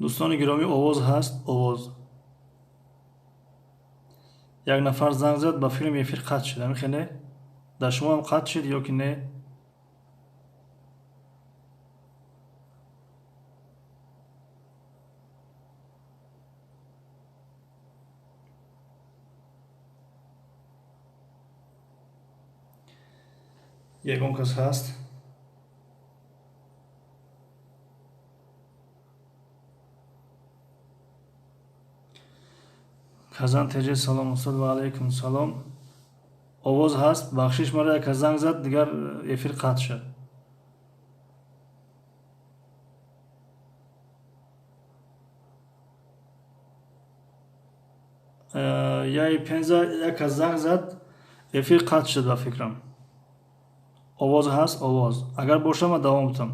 Дӯстони гиромӣ, овоз ҳаст? Овоз. Як нафар занг зад, ба филм эфир қатъ шуд. Ҳамин хеле? Дар шумо ҳам қатъ шуд ё ки не? Ягон кас ҳаст? Казан теҷе, салом устод. Ва алайкум салом. Овоз ҳаст? Бахшиш, мара як кас занг зад, дигар эфир қатъ шуд. Яи Пенза як кас занг зад, эфир қатъ шуд ба фикрам. Овоз ҳаст? Овоз агар боша, ман давом бутам.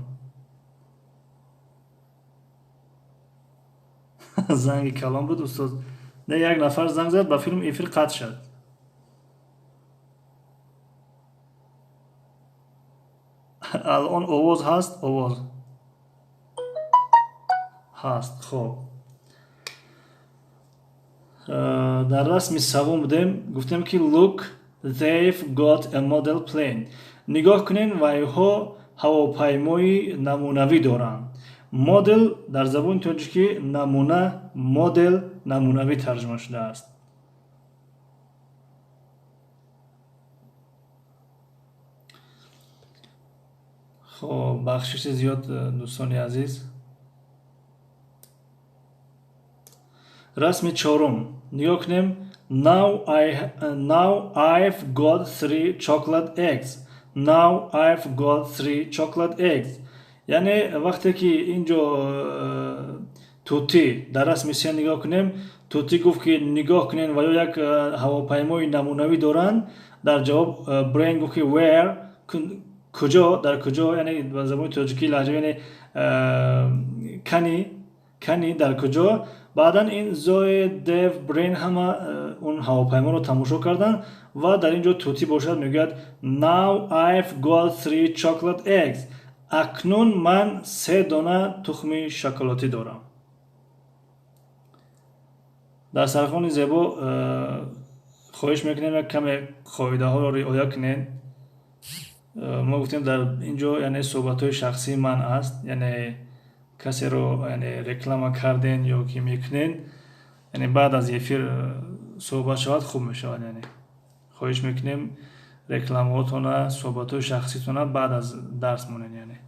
Занги калон буд, устод. Не, як нафар занг зад, ба филм эфир қатъ шуд. Алон овоз ҳаст? Овоз ҳаст. Хоб, дар расми савум будем. Гуфтем ки look, they've got a model plane. Нигоҳ кунед, вайҳо ҳавопаймои намунавӣ доранд. Модел дар забони тоҷикӣ намуна, модел намунавӣ тарҷума шудааст. Хоб, бахшиши зиёд, дӯстони азиз. Расми чорум нигоҳ кунем. Now I've got three chocolate eggs. Now I've got three chocolate eggs. Яъне вақте ки ин ҷо тӯтӣ, дар расми се нигоҳ кунем, тӯтӣ гуфт ки нигоҳ кунед, ва ё як ҳавопаймои намунавӣ доранд. Дар ҷавоб Брейн гуфт ки where, куҷо, дар куҷо, яъне ба забони тоҷикӣ лаҳҷа, яъне кани, кани, дар куҷо. Баъдан ин Зое, Дев, Брейн ҳама он ҳавопайморо тамошо карданд ва дар ин ҷо тӯтӣ бошад мегӯяд: now I've got three chocolate eggs. Акнун ман се дона тухми шоколотӣ дорам. Дар сархони зебо хоҳиш мекунем, як каме қоидаҳоро риоя кунед. Мо гуфтем, дар ин ҷо яъне суҳбатҳои шахсии ман аст, яъне касеро яъне реклама карден ё ки мекунед, яъне баъд аз эфир суҳбат шавад, хуб мешавад. Яъне хоҳиш мекунем, рекламаҳотона, суҳбатҳои шахситона баъд аз дарс монед. Яъне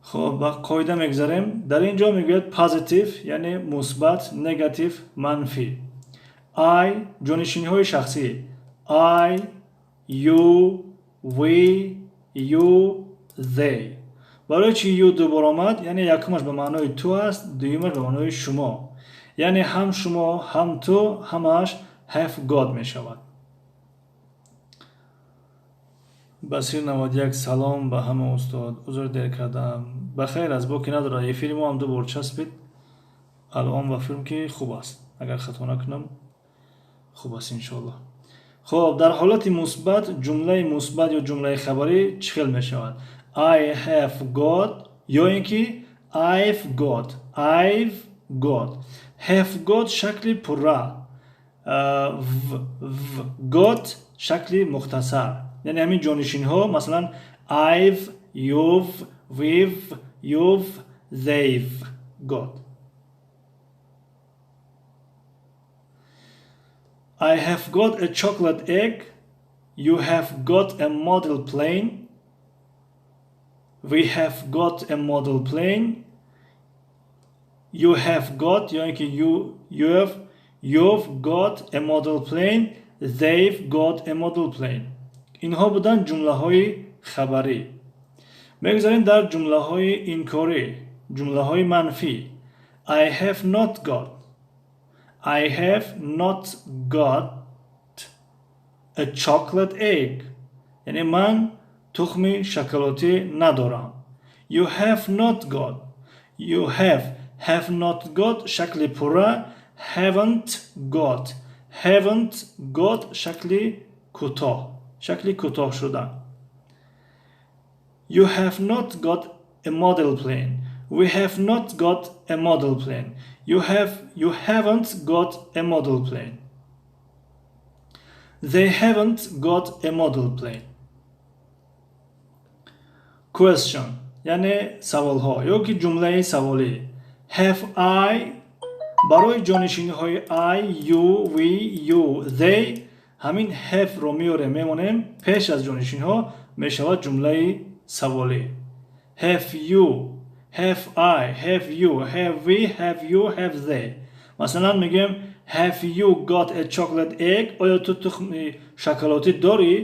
хоб, ба қоида мегузарем. Дар ин ҷо мегӯяд positive, яъне мусбат, negative, манфӣ. I, ҷонишиниҳои шахсӣ: I, you, we, you, they. Барои чи you дубор омад? Яъне якумаш ба маънои ту аст, дуюмаш ба маънои шумо. Яъне ҳам шумо, ҳам ту, ҳамааш have got мешавад. Басир 91, салом ба ҳама устод, узр, дер кардам. Ба хайр аст, боки надорад. Эфири мо ҳам ду бор часпид. Алон ба филм ки хуб аст, агар хато накунам, хуб аст, иншоалло. Хоб, дар ҳолати мусбат ҷумлаи мусбат ё ҷумлаи хабарӣ чӣ хел мешавад? I have got ё ин ки I've got. I've got. Have got шакли пурра, v got шакли мухтасар. Яъне ҳамин ҷонишинҳо, масалан, I've, you've, we've, you've, they've got. I have got a chocolate egg. You have got a model plane. We have got a model plane. You have got ё ин ки you've got a model plane. They've got a model plane. Инҳо буданд ҷумлаҳои хабарӣ. Мегузарем дар ҷумлаҳои инкорӣ, ҷумлаҳои манфӣ. I have not got. I have not got a chocolate egg. Яъне ман тухми шоколотӣ надорам. You have not got. You have, have not got шакли пурра, haven't got. Haven't got шакли кӯтоҳ, шакли кӯтоҳ шуда. You have not got a model plane. We have not got a model plane. You haven't got a model plane. They haven't got a model plane. Question, яъне саволҳо ё ки ҷумлаи саволӣ. Have I барои ҷонишиниҳои I, you, we, you, they ҳамин have ро меорем, мемонем пеш аз ҷонишинҳо, мешавад ҷумлаи саволӣ. Have you, have I, have you, have we, have you, have they. Масалан, мегӯем: Have you got a chocolate egg? Оё ту тухми шоколотӣ дорӣ?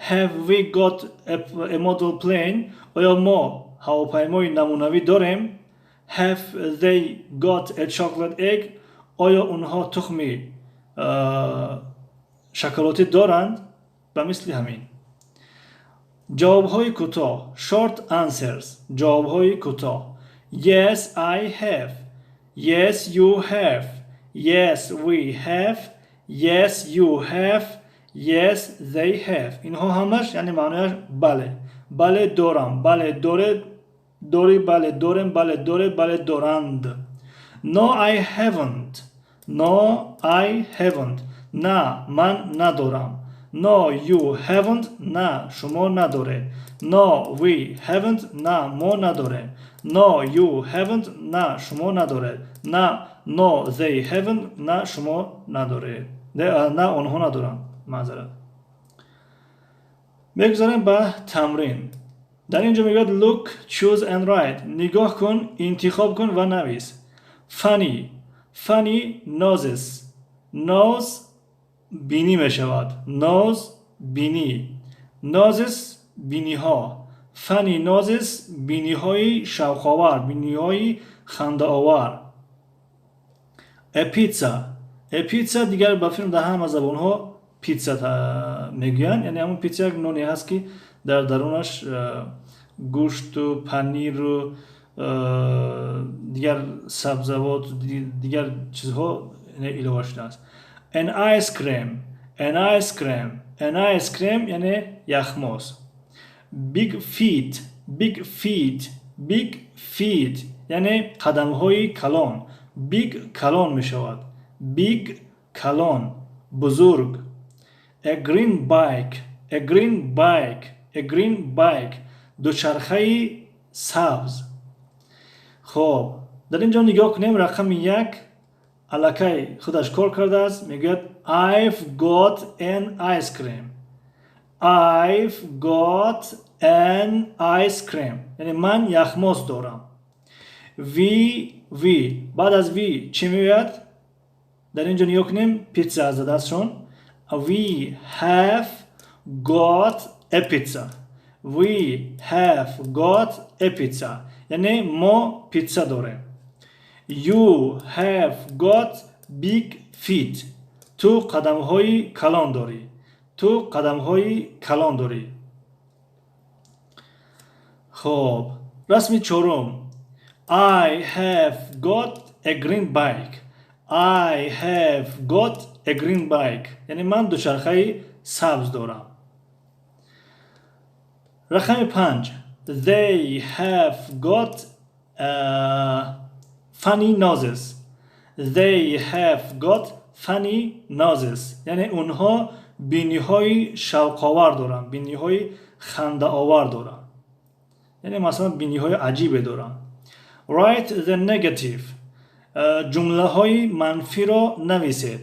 Have we got a model plane? Оё мо ҳавопаймои намунавӣ дорем? Have they got a chocolate egg? Оё онҳо тухми шоколотӣ доранд? Ба мисли ҳамин. Ҷавобҳои кӯтоҳ, short answers, ҷавобҳои кӯтоҳ. Yes, I have. Yes, you have. Yes, we have. Yes, you have. Yes, they have. Инҳо ҳамаш, яъне маънояш бале, бале дорам, бале доред, дорӣ, бале дорем, бале доред, бале доранд. No, I haven't. No, I haven't. На, ман надорам. No, you haven't. На, шумо надоред. No, we haven't. На, мо надорем. No, you haven't. На, шумо надоред. На, no, they haven't. На, шумо надоред, на, онҳо надоранд, маъзарат. Мегузарем ба тамрин. Дар ин ҷо мегӯяд: Look, choose and write. Нигоҳ кун, интихоб кун ва навис. Funny, funny noses. Nose бинӣ мешавад. Nose бинӣ, noses биниҳо. Funny noses, биниҳои шавқовар, биниҳои хандаовар. A pizza. A pizza дигар ба филм дар ҳама забонҳо питса мегӯянд, яъне ҳамон питса як ноне ҳаст, ки дар дарунаш гӯшту паниру дигар сабзавот, дигар чизҳо илова шудааст. An ice cream, an ice cream, an ice cream, яъне яхмоз. Big feet, big feet, big feet, яъне қадамҳои калон. Big калон мешавад. Big калон, бузург. A green bike, a green bike, a green bike, дучархаи сабз. Хоб, дар ин ҷо нигоҳ кунем, рақами 1 аллакай худаш кор кардааст, мегӯяд: I've got an ice cream. I've got an ice cream, яъне ман яхмоз дорам. We, we, баъд аз we чӣ меояд? Дар ин ҷо нигоҳ кунем, питса аз дастшон. We have got a pizza. We have got a pizza, яъне мо питса дорем. You have got big feet. Ту қадамҳои калон дорӣ, ту қадамҳои калон дорӣ. Хоб, расми чорум. I have got a green bike. I have got a green bike, яъне ман дучархаи сабз дорам. Рақами 5. They have got funny noses. They have got funny noses, яъне онҳо биниҳои шавқовар доранд, биниҳои хандаовар доранд, яъне масалан биниҳои аҷибе доранд. Write the negative. Ҷумлаҳои манфиро нависед.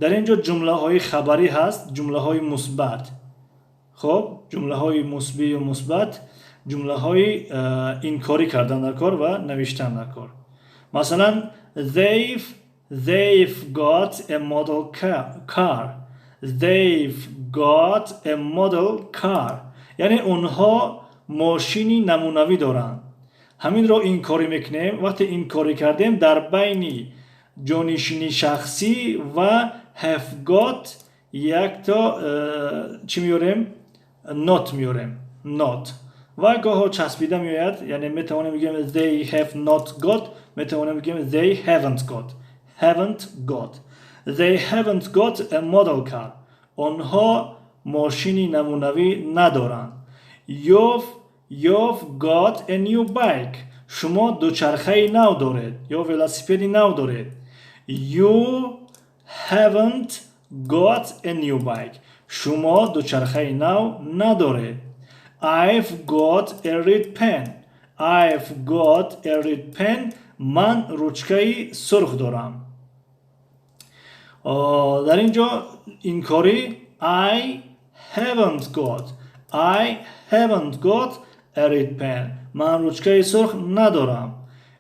Дар ин ҷо ҷумлаҳои хабарӣ ҳаст, ҷумлаҳои мусбат. Хоб, ҷумлаҳои мусбию мусбат, ҷумлаҳои инкорӣ кардан дар кор ва навиштан дар кор. Масалан, they've got a model car. They've got a model car, яъне онҳо мошини намунавӣ доранд. Ҳаминро инкорӣ мекунем. Вақте инкорӣ кардем, дар байни ҷонишини шахсӣ ва have got якто чӣ меорем? Not меорем, not. Ва гоҳо часпида меояд, яъне метавонем бигӯем they have not got, метавонем бигӯем they haven't got, haven't got. They haven't got a model car. Онҳо мошини намунавӣ надоранд. You've got a new bike. Шумо дучархаи нав доред ё велосипеди нав доред. You haven't got a new bike. Шумо дучархаи нав надоред. I've got a red pen. I've got a red pen. Ман ручкаи сурх дорам. Дар ин ҷо инкорӣ I haven't got. I haven't got a red pen. Ман ручкаи сурх надорам.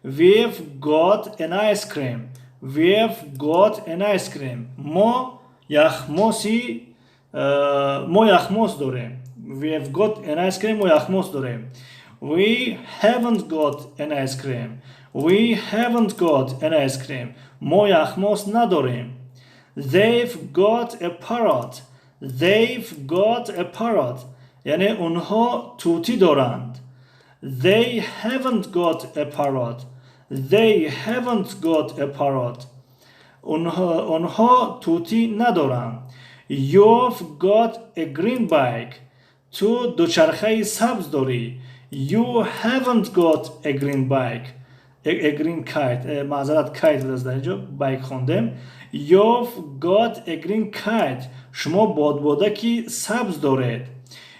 We've got an ice cream. We've got an ice cream. Мо яхмос дорем. We've got an ice cream. Мо яхмос дорем. We haven't got an ice cream. We haven't got an ice cream. Мо яхмос надорем. They've got a parrot. They've got a parrot. Яъне онҳо тӯтӣ доранд. They haven't got a parrot. They haven't got a parrot. Онҳо тӯтӣ надоранд. You've got a green bike. Ту дучархаи сабз дорӣ. You haven't got a green bike. A green kite. Маъзарат, kite будааст дар инҷо, bike хондем. You've got a green kite. Шумо бодбодаки сабз доред.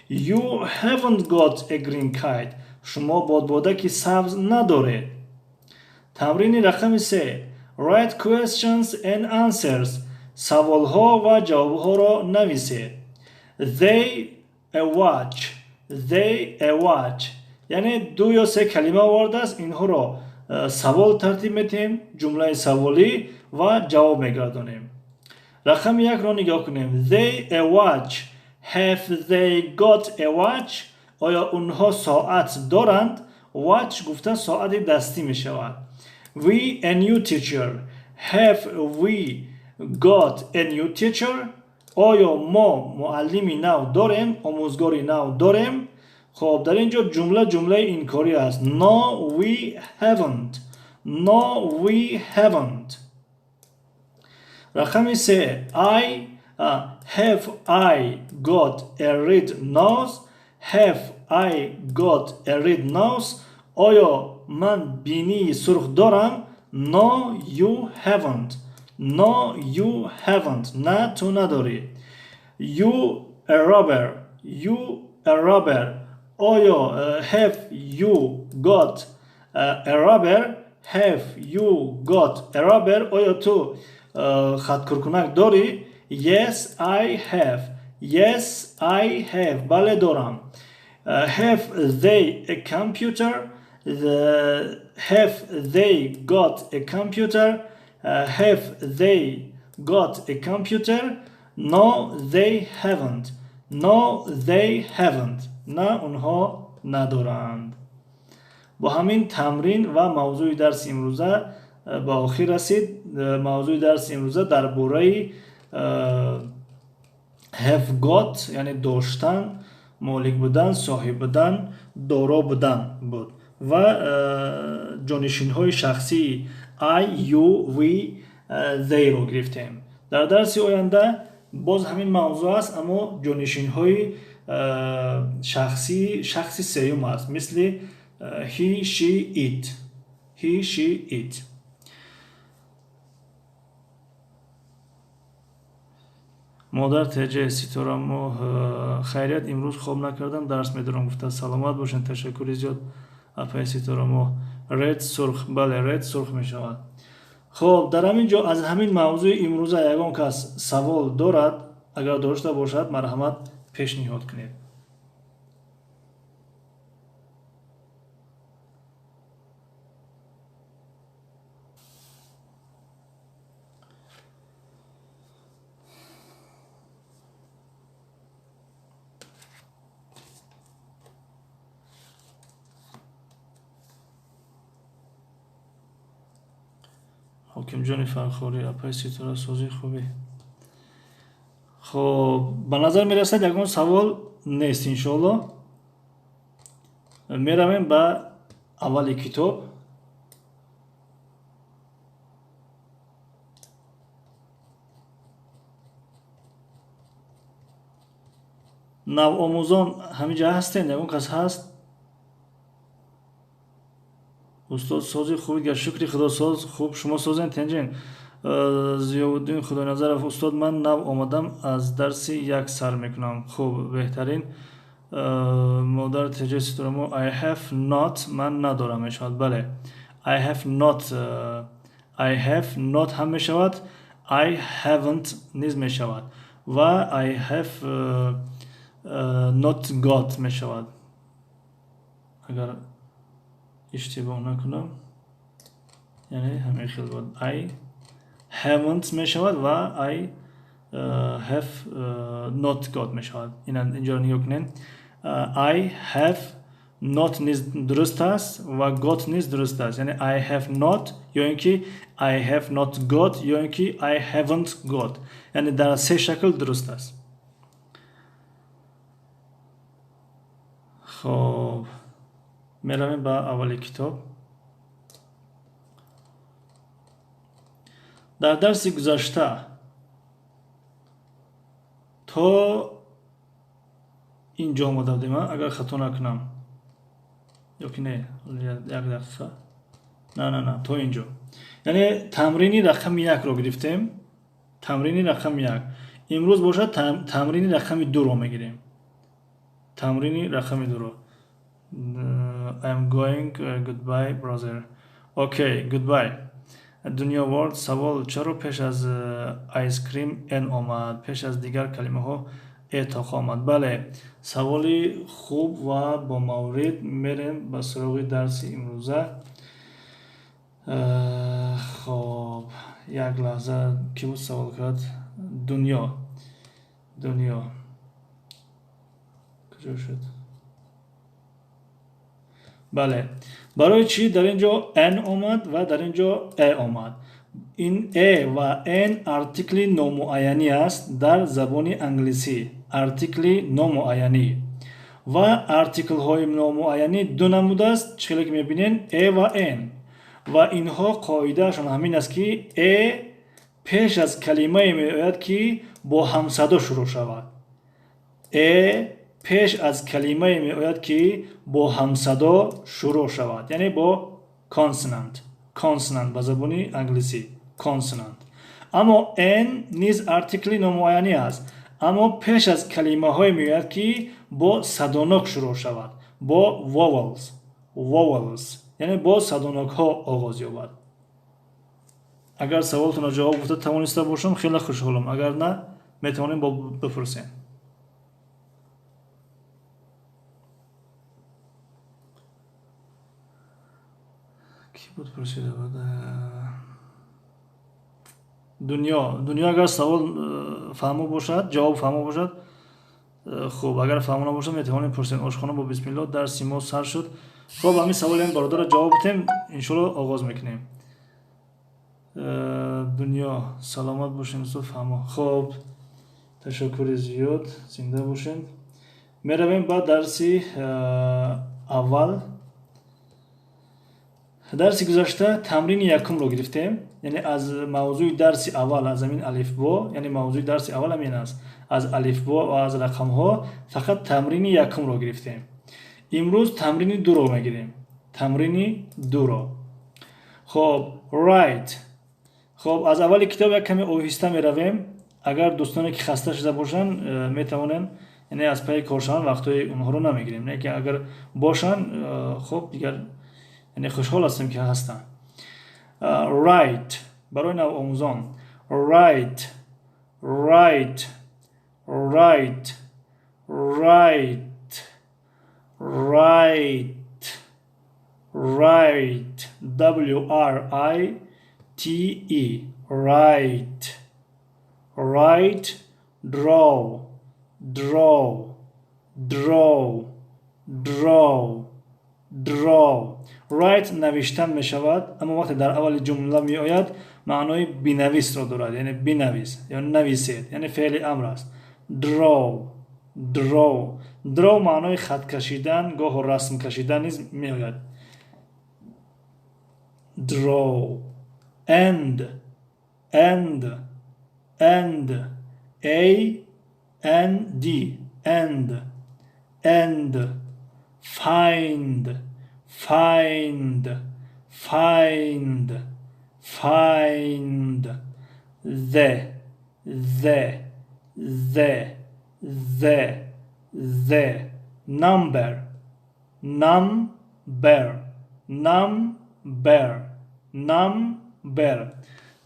You haven't got a green kite. Шумо бодбодаки сабз надоред. Тамрини рақами 3. Write questions and answers. Саволҳо ва ҷавобҳоро нависед. They a watch. They a watch. Яъне ду ё се калима овардааст, инҳоро савол тартиб метиҳем, ҷумлаи саволӣ ва ҷавоб мегардонем. Рақами 1-ро нигоҳ кунем. They a watch. Have they got a watch? Оё онҳо соат доранд? Watch гуфта соати дастӣ мешавад. We a new teacher. Have we got a new teacher? Оё мо муаллими нав дорем? Омӯзгори нав дорем? Хоб, дар ин ҷо ҷумла ҷумлаи инкорӣ аст. No, we haven't. No, we haven't. Рақами 3. I have I got a red nose? Have I got a red nose? Оё ман бинии сурх дорам? No, you haven't. No, you haven't. На, ту надорӣ. You a robber. You a robber. Оё have you got a robber? Have you got a robber? Оё ту хаткуркунак дорӣ? Yes, I have. Yes, I have. Бале, дорам. Have they a computer? Have they got a computer? Have they got a computer? No, they haven't. No, they haven't. На, онҳо надоранд. Бо ҳамин тамрин ва мавзӯи дарси имрӯза ба охир расид. Мавзӯи дарси имрӯза дар бораи have got, яъне доштан, молик будан, соҳиб будан, доро будан буд ва ҷонишинҳои шахсии I, you, we, they-ро гирифтем. Дар дарси оянда боз ҳамин мавзӯъ аст, аммо ҷонишинҳои шахсии шахси сеюм аст, мисли he, she, it. He, she, it. Модар теҷе Ситора моҳ, хайрият, имрӯз хоб накардам, дарс медорам, гуфта. Саломат бошед, ташаккури зиёд, апаи Ситора моҳ. Red сурх, бале, red сурх мешавад. Хоб, дар ҳамин ҷо аз ҳамин мавзӯи имрӯза ягон кас савол дорад? Агар дошта бошад, марҳамат, пешниҳод кунед. Ҳокимҷони Фархорӣ, апаи Ситора, созӣ, хубӣ? Хоб, ба назар мерасад, ягон савол нест. Иншоалло, меравем ба аввали китоб. Навомӯзон ҳаминҷа ҳастен? Ягон кас ҳаст? Устод, сози хуби гар, шукри худо, соз хуб, шумо созен, тенҷен? Зиёвуддин Худойназаров: устод, ман нав омадам, аз дарси як сар мекунам. Хуб, беҳтарин. Модар теҷаи ситорамо: I have not, ман надорам мешавад. Бале, I have not, I have not ҳам мешавад, I haven't низ мешавад ва I have not got мешавад, агар иштибоҳ накунам. Яъне ҳамин хел буд: I haven't мешавад ва I have not got мешавад. Инҷоро нигоҳ кунед: I have not низ дуруст аст ва got низ дуруст аст. Яъне I have not ё ин ки I have not got ё ин ки I haven't got, яъне дар се шакл дуруст аст. Хоб, меравем ба аввали китоб. Дар дарси гузашта то инҷо омода будем, агар хато накунам, ё ки не, як дақиқа, на, на, на, то инҷо, яъне тамрини рақами якро гирифтем. Тамрини рақами як. Имрӯз бошад, тамрини рақами дуро мегирем, тамрини рақами дуро. I'm going, goodbye, brother. Okay, goodbye. Дунё World: савол, чаро пеш аз ice cream an омад, пеш аз дигар калимаҳо a тоқа омад? Бале, саволи хуб ва бо маврид. Мерем ба суроғи дарси имрӯза. Хоб, як лаҳза, кӣ буд савол кард? Дунё. Дунё куҷо шуд? Бале, барои чӣ дар ин ҷо an омад ва дар ин ҷо a омад? Ин a ва an артикли номуайянӣ аст дар забони англисӣ, артикли номуайянӣ. Ва артиклҳои номуайянӣ ду намуд аст, чӣ хеле ки мебинем, a ва an. Ва инҳо қоидаашон ҳамин аст, ки a пеш аз калимае меояд, ки бо ҳамсадо шурӯъ шавад. A пеш аз калимае меояд, ки бо ҳамсадо шурӯъ шавад, яъне бо consonant, consonant ба забони англисӣ consonant. Аммо an низ артикли номуайянӣ аст, аммо пеш аз калимаҳое меояд, ки бо садонок шурӯъ шавад, бо vowels, vowels, яъне бо садонокҳо оғоз ёбад. Агар саволтонро ҷавоб гуфта тавониста бошам, хеле хушҳолам. Агар на, метавонем бо бипурсем. Кӣ буд пурсида буд? Дунё. Дунё, агар савол фаҳмо бошад, ҷавоб фаҳмо бошад, хуб, агар фаҳмо набошад, метавонем пурсем. Ошхона бо бисмилло дарси мо сар шуд. Хуб, ҳамин саволи ин бародарро ҷавоб битем, иншоалло оғоз мекунем. Дунё: саломат бошем, устод, фаҳмо. Хуб, ташаккури зиёд, зинда бошем. Меравем ба дарси аввал. Дарси гузашта тамрини якумро гирифтем, яъне аз мавзӯи дарси аввал, аз ҳамин алифбо, яъне мавзӯи дарси аввал ҳамин аст, аз алифбо ва аз рақамҳо фақат тамрини якумро гирифтем. Имрӯз тамрини дуро мегирем, тамрини дуро. Хоб, write. Хоб, аз аввали китоб як каме оҳиста меравем. Агар дӯстоне ки хаста шуда бошанд, метавонанд, яъне аз пайи кор шаванд, вақтҳои онҳоро намегирем. Не ки агар бошанд, хоб, дигар, яъне хушҳол ҳастем, ки ҳастанд. Write, барои навомӯзон: write, write, write, write, write, write, W R I T E, write, write, draw, draw, draw, draw, draw. Write навиштан мешавад, аммо вақте дар аввали ҷумла меояд, маънои бинависро дорад, яъне бинавис ё нависед, яъне феъли амр аст. Draw, draw, draw маънои хат кашидан, гоҳо расм кашидан низ меояд. Draw. And, and, and, A N D. And, and, find, find, find, find, the, the, the, the, the, number, number, number, number.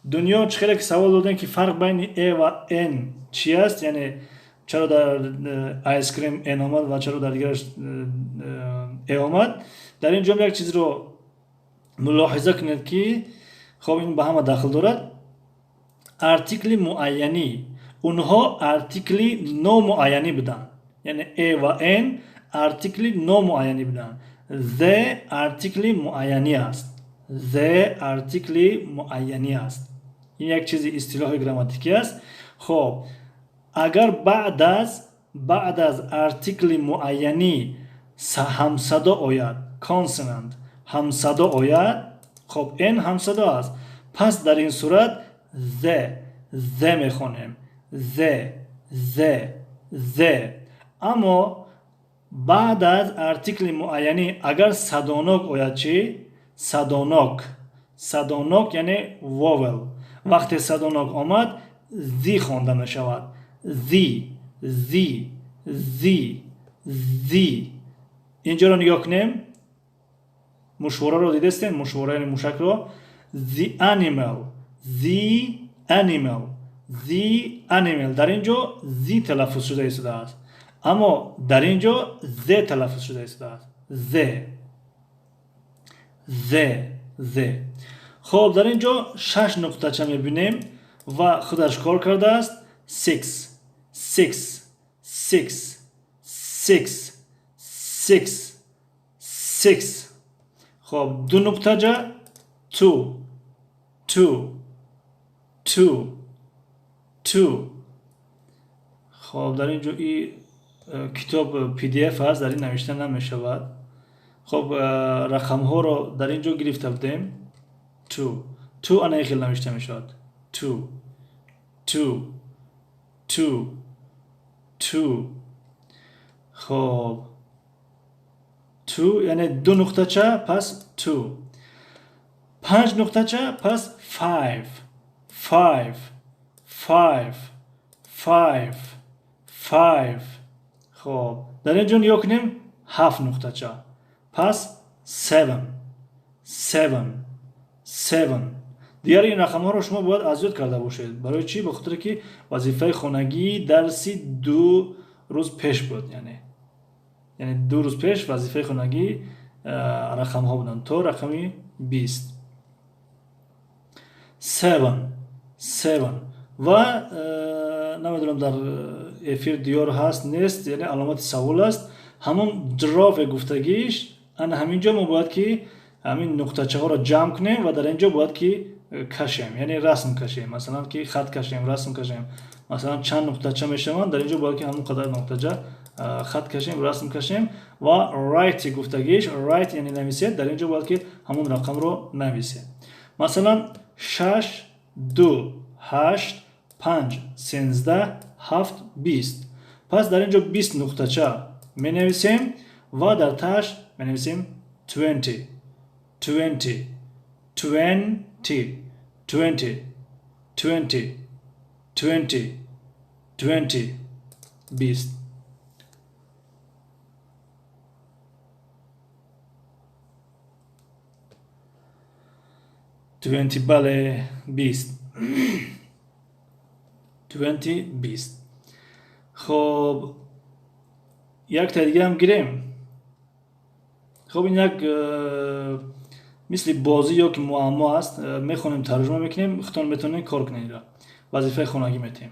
Дунё, чӣ хеле ки савол додем, ки фарқ байни a ва n чӣ аст, яъне чаро дар ice cream n омад ва чаро дар дигараш a омад. Дар ин ҷо як чизро мулоҳиза кунед, ки хоб, ин ба ҳама дахл дорад. Артикли муайянӣ, онҳо артикли номуайянӣ буданд, яъне a ва n артикли номуайянӣ буданд. The артикли муайянӣ аст. The артикли муайянӣ аст. Ин як чизи истилоҳи грамматикӣ аст. Хоб, агар баъд аз артикли муайянӣ ҳамсадо ояд, consonant, ҳамсадо ояд, хоб, n ҳамсадо аст, пас дар ин сурат the, the мехонем, the, the, the. Аммо баъд аз артикли муайянӣ агар садонок ояд чӣ? Садонок, садонок, яъне vowel. Вақте садонок омад, the хонда мешавад. The, the, the, the. Инҷоро нигоҳ кунем. Мушвораро дидестем? Мушвора, яъне мушакро. The animal, the animal, the animal. Дар ин ҷо the талаффуз шуда истодааст, аммо дар ин ҷо the талаффуз шуда истодааст. The, the, the. Хоб, дар ин ҷо шаш нуқтача мебинем ва худаш кор кардааст. Six, six, six, six, six, six. Хоб, ду нуқтаҷа: two, two, two, two. Хоб, дар ин ҷо и китоб PDF аст, дар ин навишта намешавад. Хоб, рақамҳоро дар ин ҷо гирифта будем. Two, two, ана ин хел навишта мешавад: two, two, two, two. Хоб, two, яъне ду нуқтача, пас two. Панҷ нуқтача, пас five, five, five, five, five. Хоб, дар ин ҷо нигоҳ кунем: ҳафт нуқтача, пас seven, seven, seven. Дигар ин рақамҳоро шумо бояд аз ёд карда бошед. Барои чӣ? Ба хотире ки вазифаи хонагии дарси 2 рӯз пеш буд, яъне 2 рӯз пеш вазифаи хонагӣ рақамҳо буданд то рақами 20. Seven, seven. Ва намедонам, дар эфир диёр ҳаст, нест, яъне аломати савол аст. Ҳамон draw гуфтагиш, ана ҳамин ҷо мо бояд ки ҳамин нуқтачаҳоро ҷамъ кунем ва дар ин ҷо бояд ки кашем, яъне расм кашем, масалан, ки хат кашем, расм кашем. Масалан, чанд нуқтача мешаванд, дар ин ҷо бояд ки ҳамон қадар нуқтача хат кашем, расм кашем. Ва write гуфтагиш, write яъне нависед, дар ин ҷо бояд ки ҳамон рақамро нависед. Масалан, шаш, ду, ҳашт, панҷ, 13, ҳафт, 20. Пас дар ин ҷо 20 нуқтача менависем ва дар тааш менависем 20, 20, 20, 20, 20, 20, 20, 20. 20, бале, 20, 20, 20. Хоб, якта дигаам гирем. Хоб, ин як мисли бозӣ ё ки муаммо аст. Мехонем, тарҷума мекунем, худтон метавонед кор кунед. Инро вазифаи хонагӣ метиҳем.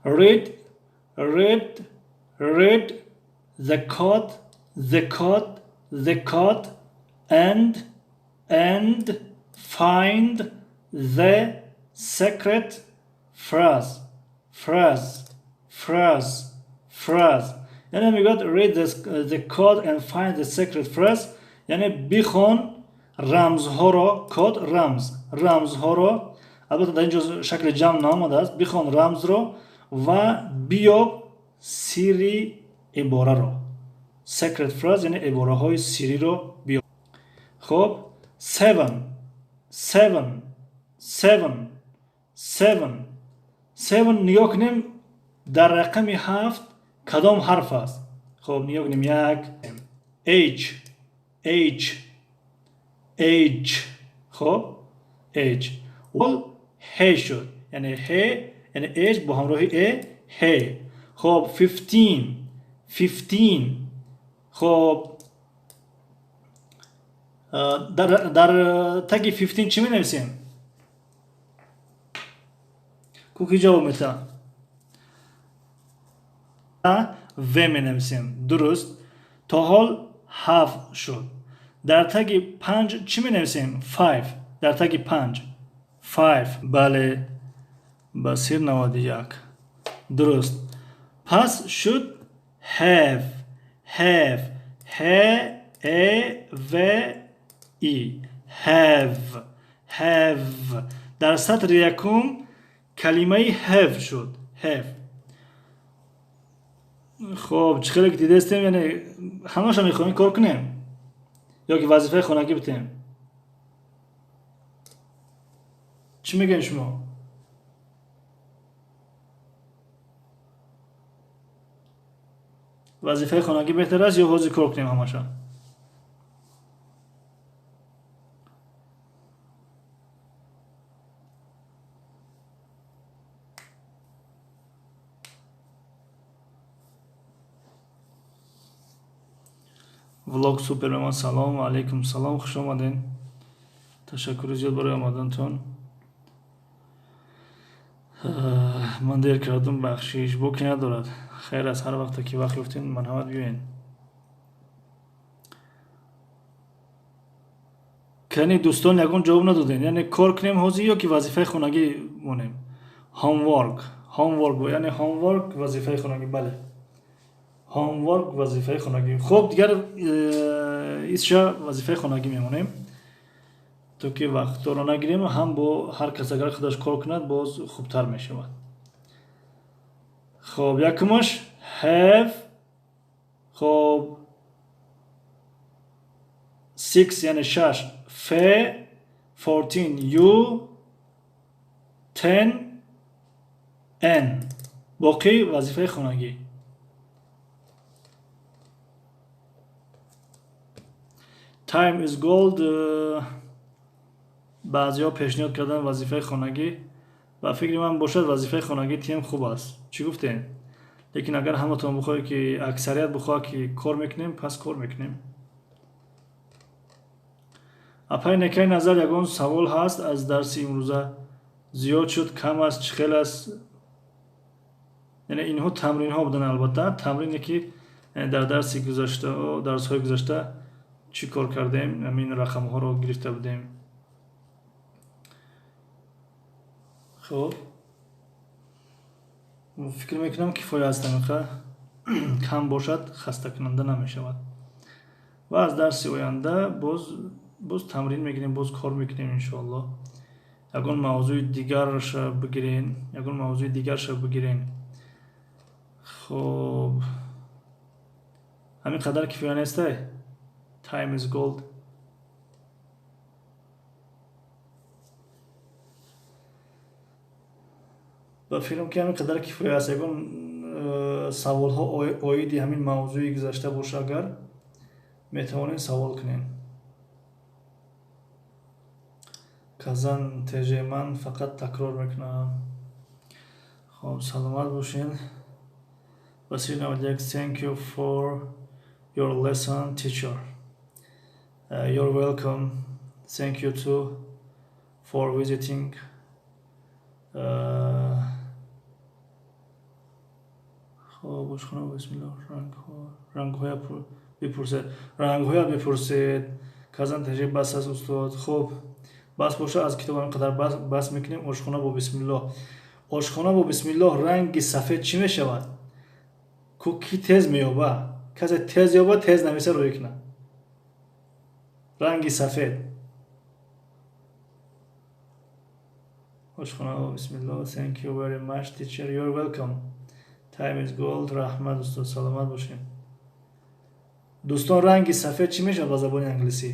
Read, read, read the code, the code, the code and find the secret phrase, phrase, phrase, phrase. Яъне мегӯяд: read the code and find the secret phrase, яъне бихон рамзҳоро. Код, рамз, рамзҳоро. Албатта, дар ин ҷо шакли ҷамъ наомадааст. Бихон рамзро ва биёб Сирри ибораро. Secret phrase яъне ибораҳои сирриро биёб. Хуб, 7 7 7 7 7. Нигоҳ кунем, дар рақами 7 кадом ҳарф аст? Хуб, нигоҳ кунем: 1 H H H. Хуб, H вол Ҳ шуд, яъне Ҳ, яъне H бо ҳамроҳи E Ҳ. Хуб, 15 15. Хуб, дар таги 15 чӣ менависем? Ку ки ҷавоб метаҳад? В менависем. Дуруст. То ҳол 7 шуд. Дар таги 5 чӣ менависем? 5. Дар таги 5 5. Бале, Басир 91. Дуруст. Пас шуд have, have, H E V E, have, have. Дар сатри якум калимаи have шуд, have. Хоб, чӣ хеле ки дидастем, яъне ҳамаша мехоҳем кор кунем ё ки вазифаи хонагӣ битем? Чӣ мегӯем шумо? Вазифаи хонагӣ беҳтар аст ё ҳозир кор кунем ҳамаша? Влог супер мемон. Салом алейкум, салом, хуш омаден, ташаккури зиёд барои омадантон. Ман дер кардум, бахшиш. Боке надорад, хайр аст, ҳар вақте ки вақт ёфтем, марҳамат, биёен. Кани, дӯстон, ягон ҷавоб надодем. Яъне кор кунем ҳозир ё ки вазифаи хонагӣ монем? Homework, homework, яъне homework вазифаи хонагӣ. Бале, homework вазифаи хонагӣ. Хуб, дигар исша вазифаи хонагӣ мемонем, то ки вақтҳоро нагирем. Ҳам бо ҳар кас агар худаш кор кунад, боз хубтар мешавад. Хоб, якумаш have. Хоб, six яъне шаш F, 14 U, 10 N. Боқӣ вазифаи хонагӣ. Time is gold. Баъзеҳо пешниҳод кардан вазифаи хонагӣ. Ба фикри ман бошад, вазифаи хонагӣ тием хуб аст. Чӣ гуфтем? Лекин агар ҳаматон бихоҳед, ки аксарият бихоҳад, ки кор мекунем, пас кор мекунем. Апай Некаи Назар, ягон савол ҳаст аз дарси имрӯза? Зиёд шуд, кам аст, чӣ хел аст? Яъне инҳо тамринҳо буданд, албатта тамрине ки дар дарси гузашта, дарсҳои гузашта чӣ кор кардем, ҳамин рақамҳоро гирифта будем. Хуб, фикр мекунам, кифоя аст. Амиқа кам бошад, хастакунанда намешавад. Ва аз дарси оянда боз тамрин мегирем, боз кор мекунем, иншоаллоҳ. Ягон мавзӯи дигарша бигирен, ягон мавзӯи дигарша бигирен. Хуб, ҳамин қадар кифоя нестай? Time is gold. Ба фикрам, ки ҳамин қадар кифоя аст. Ягон саволҳо оиди ҳамин мавзӯи гузашта боша агар, метавонед савол кунед. Казан ТЖ, ман фақат такрор мекунам. Хоб, саломат бошед. Васил 91, thank you for your lesson, teacher. You're welcome. Thank you too for visiting. Хоб, ошхона, бисмиллоҳ, рангҳоя бипурсед, рангҳоя бипурсед. Казан ТЖ, бас аст, устод. Хуб, бас боша, аз китоб ҳамин қадар бас мекунем. Ошхона бо бисмиллоҳ, ошхона бо бисмиллоҳ. Ранги сафед чӣ мешавад? Ку ки тез меёба? Касе тез ёба, тез нависа, рӯй кунад. Ранги сафед. Ошхона бо бисмиллоҳ. Thank you very much, teacher. You're welcome. Time is gold. Раҳмат, устод, саломат бошем. Дӯстон, ранги сафед чӣ мешавад ба забони англисӣ?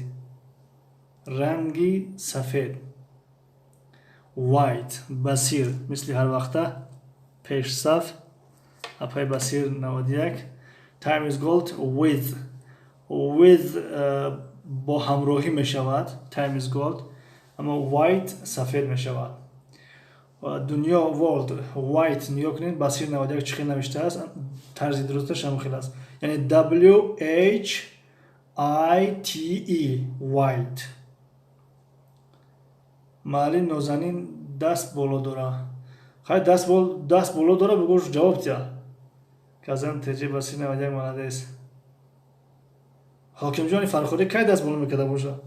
Ранги сафед. White. Басир, мисли ҳар вақта пешсаф. Апай Басир 91. Time is gold with. With бо ҳамроҳӣ мешавад. Time is gold. Аммо white сафед мешавад. Дунё, world, white. Нигоҳ кунед, Басир 91 чӣ хел навиштааст, тарзи дурусташ ҳамон хел аст. Яъне W H I T E, white. Маълим Нозанин даст боло дора. Хай, даст боло дора, бугӯш ҷавоб тия. Казан ТЖ, Басир 91, молодец. Ҳокимҷони Фархурӣ кай даст боло мекарда боша?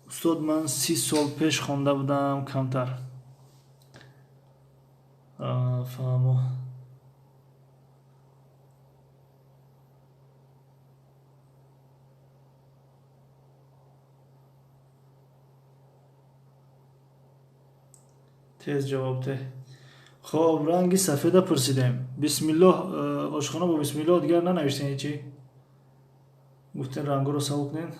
Устод, ман 30 сол пеш хонда будам, камтар. Фаҳмо. Тез ҷавоб деҳ. Хоб, ранги сафеда пурсидем. Бисмиллоҳ, ошхона бо бисмиллоҳ дигар нанавиштен ҳечи? Гуфтен рангҳоро савол кунед.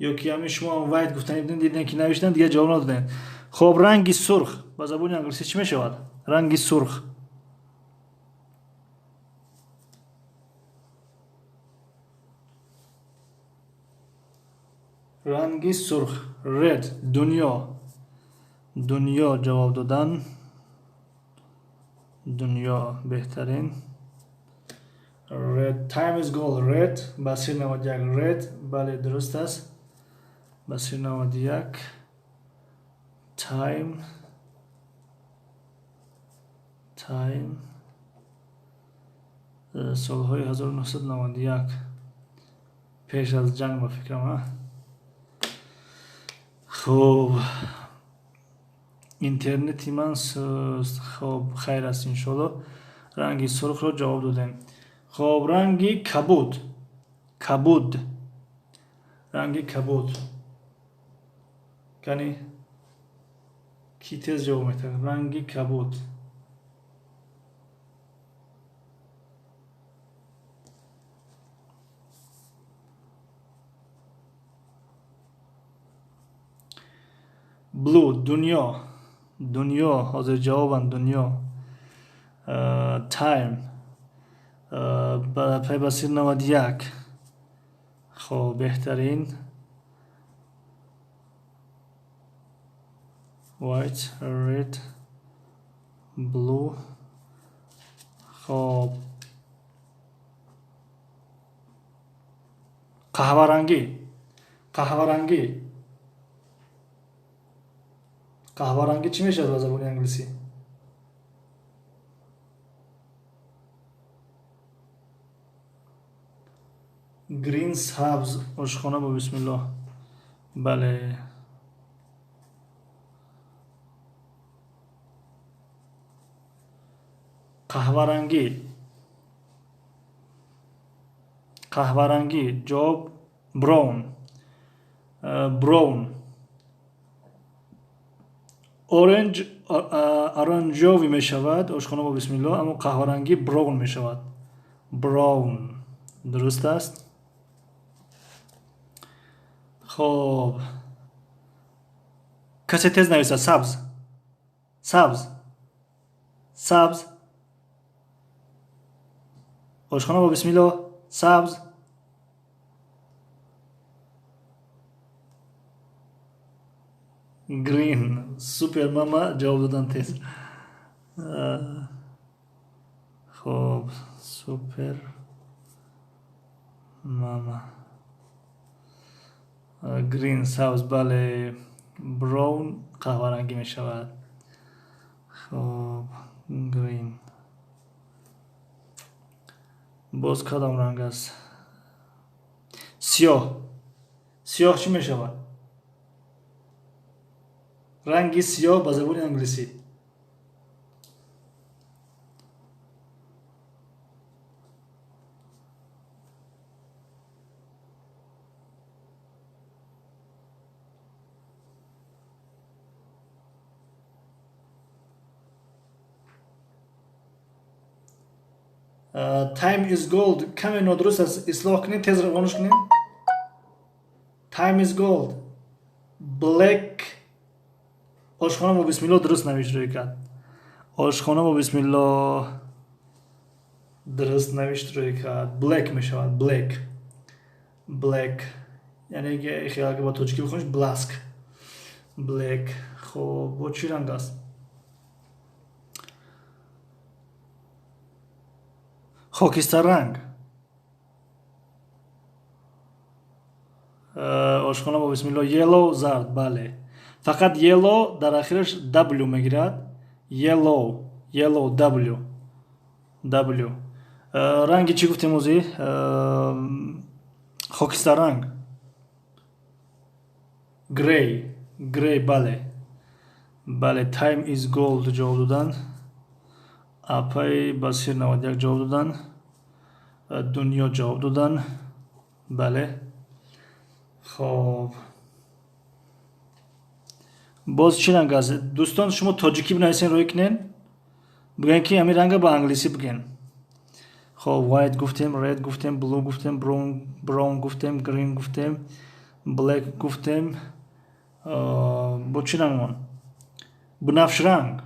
Ё ки ҳамин шумо ҳам white гуфтани будем, дидем ки навиштан, дигар ҷавоб надодем. Хоб, ранги сурх ба забони англисӣ чӣ мешавад? Ранги сурх. Ранги сурх. Red. Дунё. Дунё ҷавоб додан. Дунё беҳтарин. Red. Time is gold. Red. Басир 91. Red. Бале, дуруст аст. Басир 91. Time. Time. Солҳои 1991. Пеш аз ҷанг, ба фикрам, а? Хуб. Интернети ман суст. Хуб, хайр аст, иншоалло. Ранги сурхро ҷавоб додем. Хоб, ранги кабуд. Кабуд. Ранги кабуд. Кани? Ки тез ҷавоб метавонад? Ранги кабуд. Blue, дунё. Дунё, ҳозир ҷавобанд дунё. Time. Пай Басир 91. Хоб, беҳтарин. White, red, blue. Хоб. Қаҳварангӣ. Қаҳварангӣ. Қаҳварангӣ чӣ мешавад ба забони англисӣ? Green, сабз, ошхона бо бисмиллоҳ. Бале. Қаҳварангӣ. Қаҳварангӣ. Ҷавоб brown. Brown. Orange, оранжовый мешавад, ошхона бо бисмиллоҳ, аммо қаҳварангӣ brown мешавад. Brown. Дуруст аст? Хоб. Касе тез нависад сабз. Сабз. Сабз. Ошхона бо бисмиллоҳ. Сабз. Green. Супер мама ҷавоб додан тез. Хоб, супер мама. Green, сабз, бале. Brown қаҳварангӣ мешавад. Хоб, green. Боз кадом ранг аст? Сиёҳ. Сиёҳ чӣ мешавад? Ранги сиёҳ ба забони англисӣ. Time is gold каме нодуруст аст, ислоҳ кунед, тез равонаш кунед. Time is gold. Black. Ошхона бо бисмиллоҳ дуруст навишт, рӯй кард. Ошхона бо бисмиллоҳ дуруст навишт, рӯй кард. Black мешавад, black. Black. Яъне агар ба тоҷикӣ бихониш, бласк. Black. Хоб, бо чӣ ранг аст? Хокистарранг. Ошхона бо бисмиллоҳ, yellow, зард, бале. Фақат yellow дар ахираш W мегирад. Yellow, yellow, W. W. Ранги чӣ гуфтем озӣ? Хокистарранг. Grey, grey, бале. Бале, time is gold ҷавоб додан. Апай Басир 91 ҷавоб додан. Дунё ҷавоб додан. Бале. Хоб. Боз чӣ ранг аст? Дӯстон, шумо тоҷикӣ бинависен, рӯй кунен. Бигӯен, ки ҳамин ранга ба англисӣ бигӯен. Хоб, white гуфтем, red гуфтем, blue гуфтем, brown гуфтем, green гуфтем, black гуфтем. Бо чӣ ранг мон? Бунафшранг.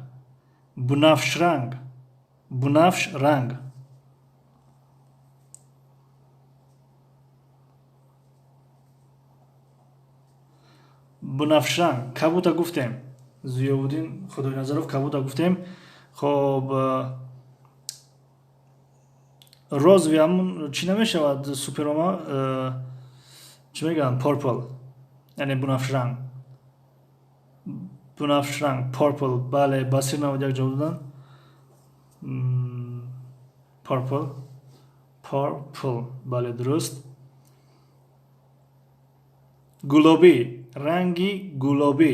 Бунафшранг. Бунафш ранг. Бунафшранг. Кабута гуфтем. Зиёвуддин Худойназаров, кабута гуфтем. Хоб, розовый ҳамун чӣ намешавад, суперома, чӣ мегӯянд, purple, яъне бунафшранг. Бунафшранг, purple, бале. Басир 91 ҷавоб додан. Purple, purple, бале, дуруст. Гулобӣ, ранги гулобӣ,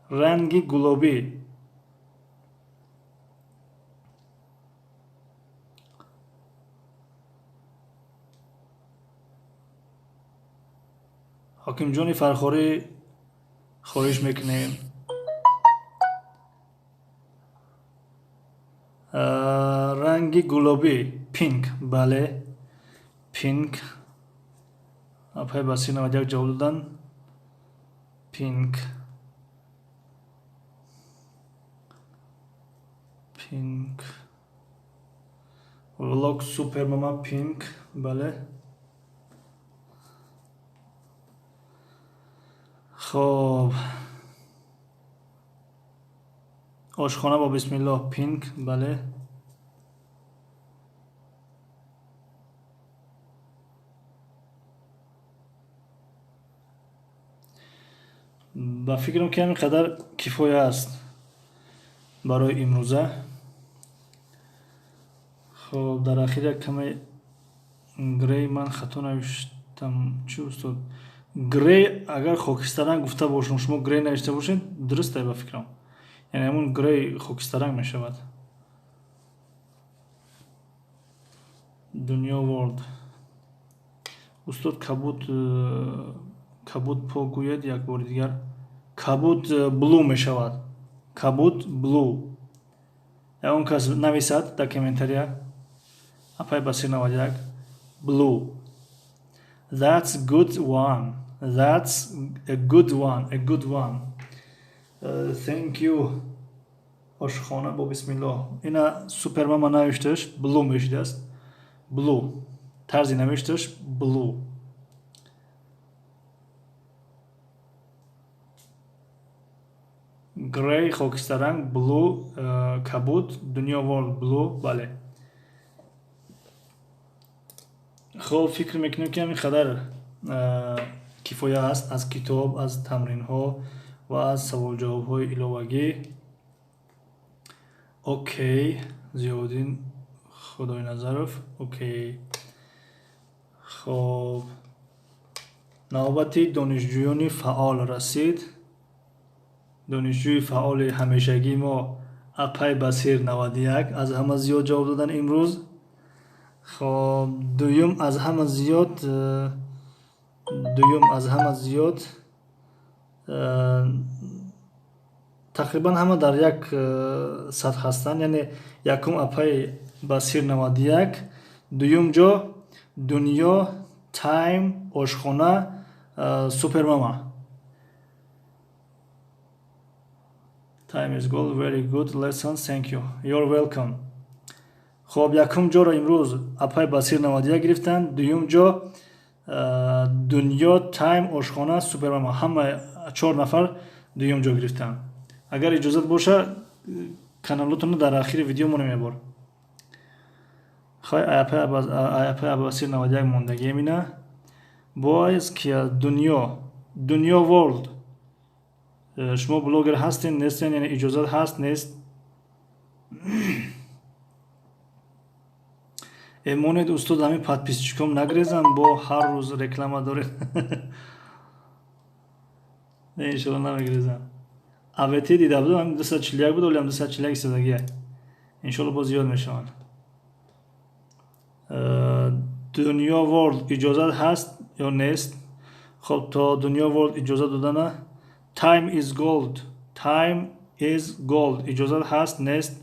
ранги гулобӣ. Ҳокимҷони Фархорӣ, хоҳиш мекунем. Ранги гулобӣ, pink, бале, pink. Апай Басир 91 ҷавоб додан. Pink, pink. Влог супермама, pink, бале. Хоб, ошхона бо бисмиллоҳ, pink, бале. Ба фикрам, ки ҳамин қадар кифоя аст барои имрӯза. Хоб, дар ахир як каме grey ман хато навиштам. Чӣ, устод? Grey агар хокистаранг гуфта бошам, шумо grey навишта бошед, дуруст ба фикрам. Яъне ҳамун grey хокистаранг мешавад. Дунё World. Устод, кабуд, кабуд по гӯяд як бори дигар. Кабуд blue мешавад. Кабуд, blue. Ягон кас нависад дар комментария. Апай Басир 91, blue. That's good one. That's a good one, a good one. Thank you. Ошхона бо бисмиллоҳ, ина супермама навишташ, blue мешидааст. Blue, тарзи навишташ blue. Grey хокистаранг, blue кабуд, Дунё World, blue, бале. Хоб, фикр мекунем, ки ҳамин қадар кифоя аст аз китоб, аз тамринҳо ва аз саволҷавобҳои иловагӣ. Окей, Зиёвуддин Худойназаров, окей. Хоб, навбати донишҷӯёни фаъол расид. Донишҷӯи фаъоли ҳамешагии мо, апай Басир 91, аз ҳама зиёд ҷавоб додан имрӯз. Хоб, дуюм аз ҳама зиёд, дуюм аз ҳама зиёд. Тақрибан ҳама дар як сатҳ ҳастанд, яъне якум апаи Басир 91, дуюм ҷо Дунё, Тайм, Ошхона, Супермама. Time is gold, very good lesson, thank you. You're welcome. Хоб, якум ҷоро имрӯз апаи Басир 91 гирифтанд, дуюм ҷо Дунё, Тайм, Ошхона, Супермама. Ҳама 4 нафар дуюм ҷо гирифтанд. Агар иҷозат боша, каналотонро дар ахири видео монем як бор. Хай, апаи Басир 91 мондагием ина. Боз ки Дунё, Дунё World. Шумо блогер ҳастен, нестен, яъне иҷозат ҳаст, нест? Монед устод, ҳамин подписчиком нагрезам, бо ҳар рӯз реклама доред. Не, иншоалло намегрезам. АВТ дида будам, ҳамин 241 буд, олиам 241 истодагия. Иншоалло боз зиёд мешаванд. Дунё World иҷозат ҳаст ё нест? Хоб, то Дунё World иҷозат додана. Time is gold. Time is gold. Иҷозат ҳаст, нест?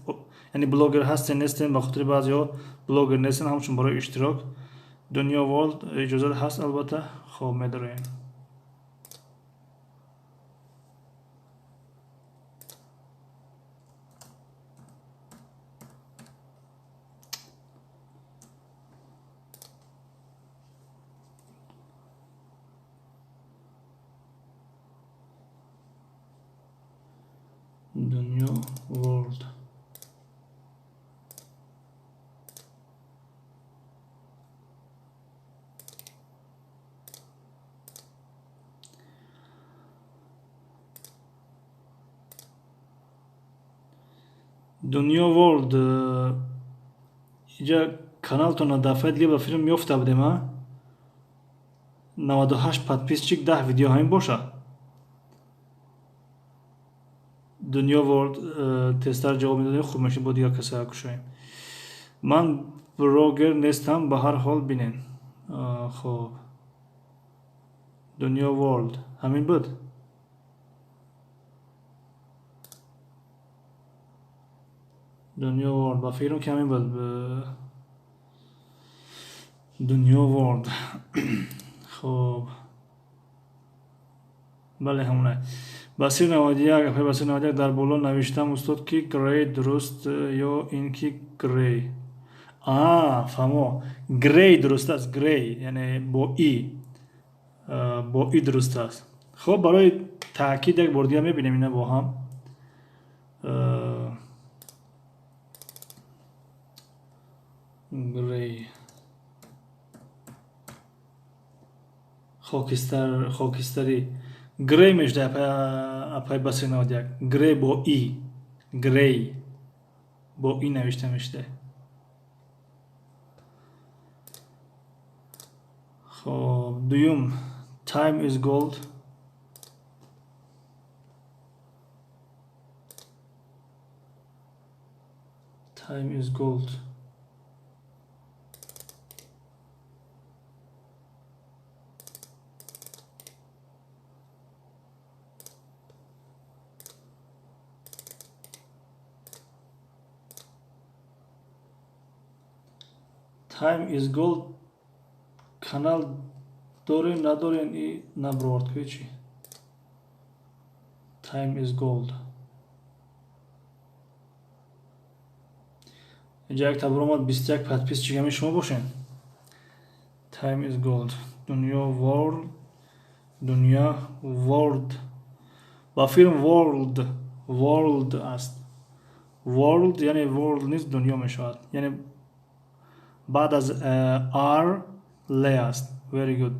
Яъне блогер ҳастен, нестен, ба хотири баъзеҳо блогер нестен, ҳамчун барои иштирок. Дунё World иҷозат ҳаст албатта. Хоб, медароем. Дунё World. Дунё World, инҷа каналтонро дафъаи дига ба филм ёфта будем, а? 98 подписчик, 10 видео ҳамин боша. Дунё World тезтар ҷавоб медодем, хуб мешуд, бо дигар каса кушоем. Ман блогер нестам, ба ҳар ҳол бинен. Хоб. Дунё World ҳамин буд? Дунё World, ба фикрам ки ҳамин буд. Дунё World. Хоб. Бале, ҳамонай. Басир 91, апаи Басир 91 дар боло навиштам устод ки грей дуруст ё ин ки грей. Фаҳмо. Грей дуруст аст, грей, яъне бо и. Бо и дуруст аст. Хоб, барои таъкид як бор дига мебинем ина бо ҳам. Грей. Хокистар, хокистари. Грей мешуда апаи Басир 91. Грей бо и. Грей бо и навишта мешуда. Хоб, дуюм Time is gold. Time is gold. Time is gold. Канал дорем, надорем и набровард кунед чӣ? Time is gold. Инҷа як табор омад, 21 подписчик ҳамин шумо бошед. Time is gold. Дунё World, Дунё World. Ба филм World, World аст. World яъне World низ дунё мешавад. Яъне баъд аз R L аст. Very good.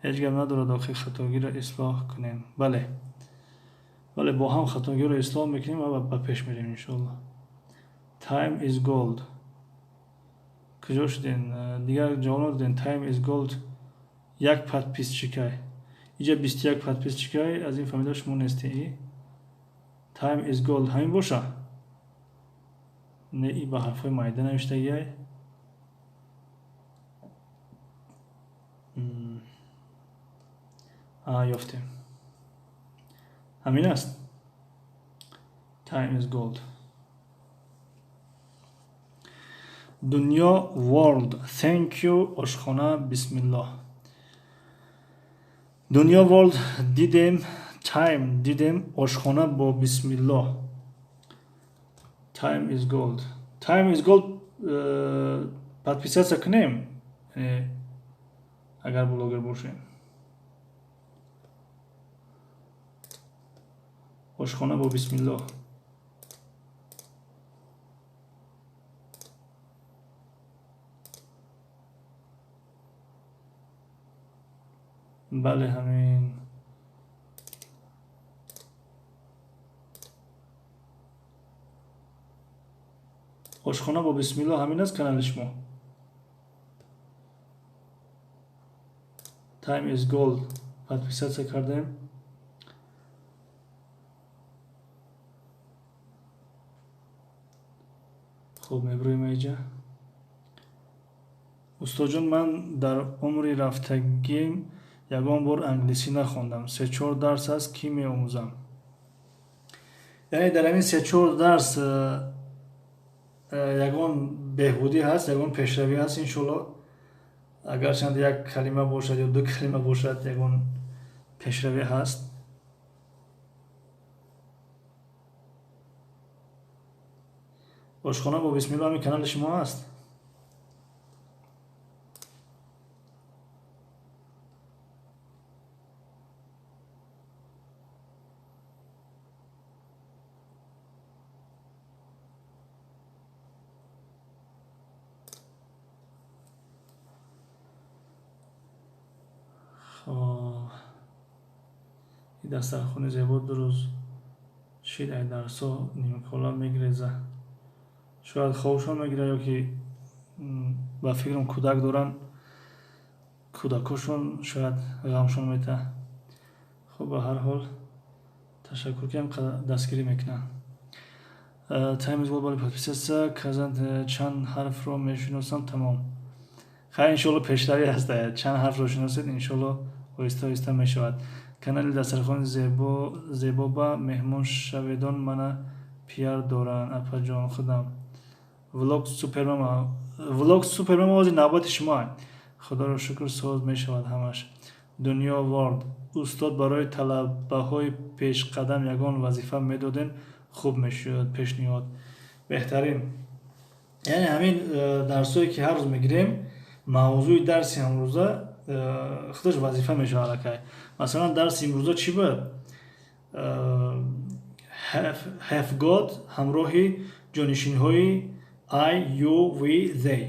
Ҳеҷ гап надорад, охир хатогиро ислоҳ кунем. Бале. Бале, бо ҳам хатогиро ислоҳ мекунем ва ба пеш мерем иншоаллоҳ. Time is gold. Куҷо шуден? Дигар ҷавоб надоден. Time is gold. Як подписчикай. Инҷа 21 подписчикай, аз ин фаҳмида шумо нестед. Time is gold ҳамин боша? Не, и ба ҳарфҳои майда навиштагиай. Ёфтем. Ҳамин аст. Time is gold. Дунё World. Thank you. Ошхона бисмиллоҳ. Дунё World дидем, Time дидем, ошхона бо бисмиллоҳ. Time is gold. Time is gold подписаться кунем, агар блогер бошем. Ошхона бо бисмиллоҳ. Бале, ҳамин. Ошхона бо бисмиллоҳ ҳамин аст канали шумо. Time is gold. Подписаться кардем. Хуб, мебурем инҷа. Устодҷон, ман дар умри рафтагим ягон бор англисӣ нахондам. 3-4 дарс аст, ки меомӯзам. Яъне дар ҳамин 3-4 дарс ягон беҳбудӣ ҳаст, ягон пешравӣ ҳаст, иншоалло. Агарчанд як калима бошад ё ду калима бошад, ягон пешравӣ ҳаст. Ошхона бо бисмиллоҳ ҳамин канали шумо ҳаст. Дастархони зебо дурӯз шид, ай дарсо нимкола мегиреза. Шояд хобшон мегирад ё ки ба фикрам кӯдак доранд, кӯдакошон шояд ғамшон метаҳад. Хуб, ба ҳар ҳол ташаккур, ки ҳам дастгирӣ мекунанд. Time is gold, бале, подписаться. Казан чанд ҳарфро мешиносам, тамом. Хайр, иншоалло пешравӣ ҳаст. Чанд ҳарфро шиносед, иншоалло оҳиста оҳиста мешавад. Канали дастархони зебо ба меҳмон шаведон, мана пиар доранд, апаҷон худам. Влог супермама, влог супермама, ози навбати шумо. Худоро шукр, соз мешавад ҳамаш. Дунё World. Устод, барои талабаҳои пешқадам ягон вазифа медодем, хуб мешуд, пешниҳод. Беҳтарин. Яъне ҳамин дарсое ки ҳар рӯз мегирем, мавзӯи дарси ҳамрӯза худаш вазифа мешавад аллакай. Масалан, дарси имрӯза чӣ буд? Have got ҳамроҳи ҷонишинҳои I, you, we, they.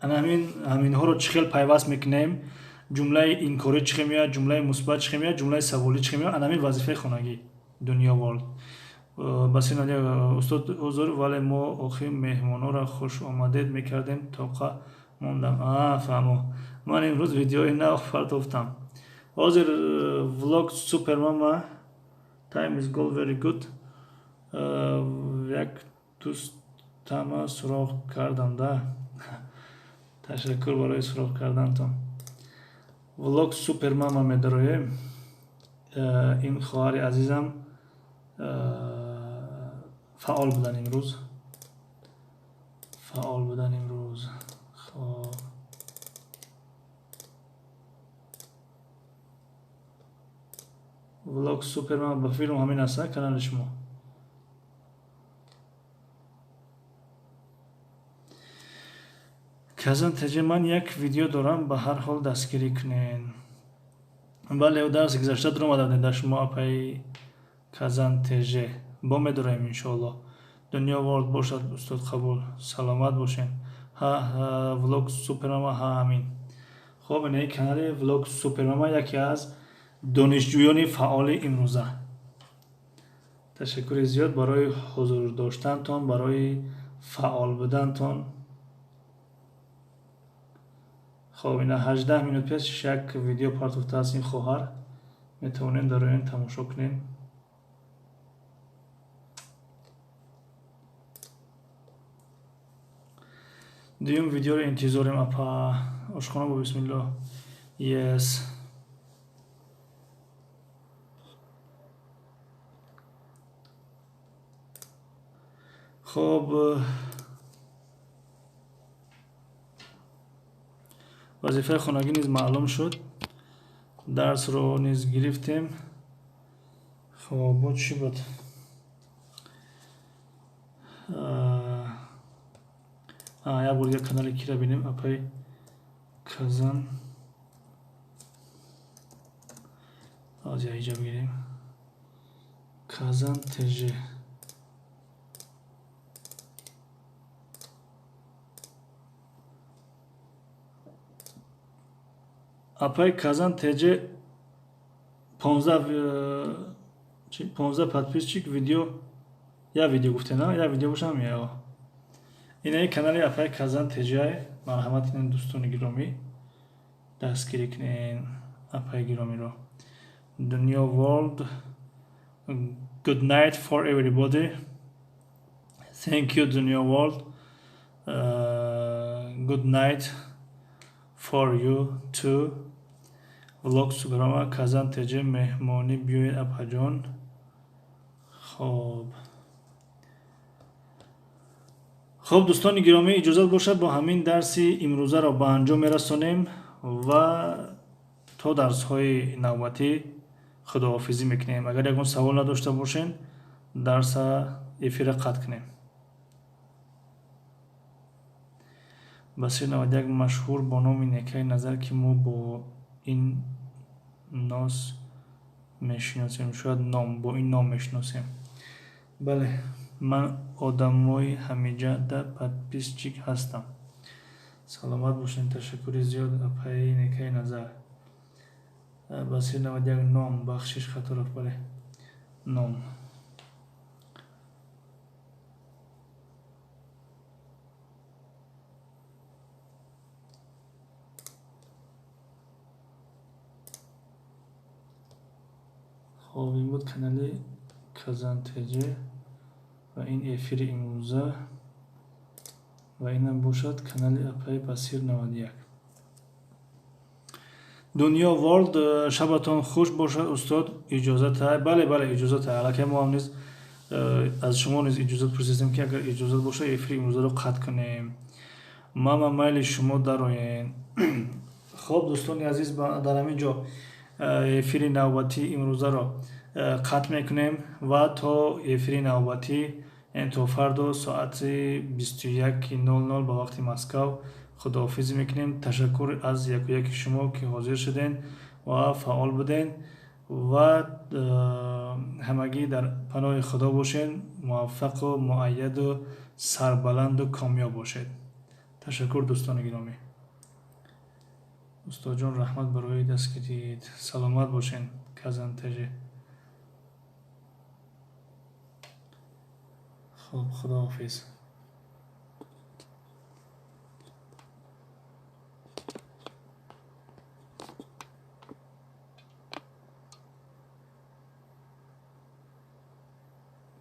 Ана ҳаминҳоро чӣ хел пайваст мекунем, ҷумлаи инкорӣ чӣ хел меояд, ҷумлаи мусбат чӣ хел меояд, ҷумлаи саволӣ чӣ хел меояд, ана ҳамин вазифаи хонагӣ. Дунё World. Басир Надия, устод, узр, вале мо охир меҳмонҳоро хуш омадед мекардем, тоқа мондам. Фаҳмо. Ман имрӯз видеои нав партофтам. Ҳозир влог супермама, time is gold, very good. Як дӯстама суроғ кардам да. Ташаккур барои суроғ кардантон. Влог супермама медароем. Ин хоҳари азизам фаъол будан имрӯз. Фаъол будан имрӯз. Хоб. Влог супермама, ба филм ҳамин аст канали шумо. Казан теҷе, ман як видео дорам, ба ҳар ҳол дастгирӣ кунен. Бале, дарси гузашта дуромада будем дар шумо, апаи Казан теже. Бо медораем иншоалло. Дунё World бошад, устод, қабул. Саломат бошен. Ҳа, влог супермама, ҳа, ҳамин. Хуб, инаи канали влог супермама яке аз донишҷӯёни фаъоли имрӯза. Ташаккури зиёд барои ҳузур доштантон, барои фаъол будантон. Хоб, ина 18 минут пеш як видео партофтааст ин хоҳар. Метавонем дар он тамошо кунем. Дуюм видеоро интизорем, апа. Ошхона бо бисмиллоҳ. Yes. Хоб, вазифаи хонагӣ низ маълум шуд, дарсро низ гирифтем. Хоб, бо чӣ буд? Як бор дигар канали кира бинем, апаи Казан. Аз яиҷа бигирем. Казан ТЖ. Апаи Казан ТЖ 15 подписчик, видео, я видео гуфтена, я видео бошам я. Инаи канали апаи Казан ТЖ, марҳамат кунед дӯстони гиромӣ, дастгирӣ кунед апаи гиромиро. Дунё World, good night for everybody. Thank you, Dunyo World. Good night for you too. Влог Суграма Казан ТЖ меҳмонӣ биёед апаҷон. Хоб. Хоб, дӯстони гиромӣ, иҷозат бошад, бо ҳамин дарси имрӯзаро ба анҷом мерасонем ва то дарсҳои навбатӣ худоҳофизӣ мекунем. Агар ягон савол надошта бошен, дарса эфира қатъ кунем. Басир 91 машҳур бо номи Некаи Назар, ки мо бо ин нос мешиносем, шояд ном бо ин ном мешиносем. Бале, ман одамои ҳамиҷада подписчик ҳастам. Саломат бошед, ташаккури зиёд, апаи Некаи Назар. Басир 91 ном, бахшиш, хато рафт, бале, ном. Хоб, ин буд канали Казан ТЖ ва ин эфири имрӯза ва инам бошад канали апаи Басир 91. Дунё World, шабатон хуш бошад, устод, иҷозат. Бале, бале, иҷозат. Аллакай мо ҳам низ аз шумо низ иҷозат пурсидем, ки агар иҷозат бошад, эфири имрӯзаро қатъ кунем. Мама, майли, шумо дароен. Хоб, дӯстони азиз, дар ҳамин ҷо эфири навбатии имрӯзаро қатъ мекунем ва то эфири навбатӣ, яъне то фардо соати 21:00 ба вақти Москав худоҳофизӣ мекунем. Ташаккур аз яку яки шумо, ки ҳозир шуден ва фаъол буден ва ҳамагӣ дар паноҳи Худо бошед, муваффақу муайяду сарбаланду комёб бошед. Ташаккур, дӯстони гиромӣ. Устодҷон, раҳмат барои дастгирид. Саломат бошед, Казан ТЖ. Хоб, худоҳофиз.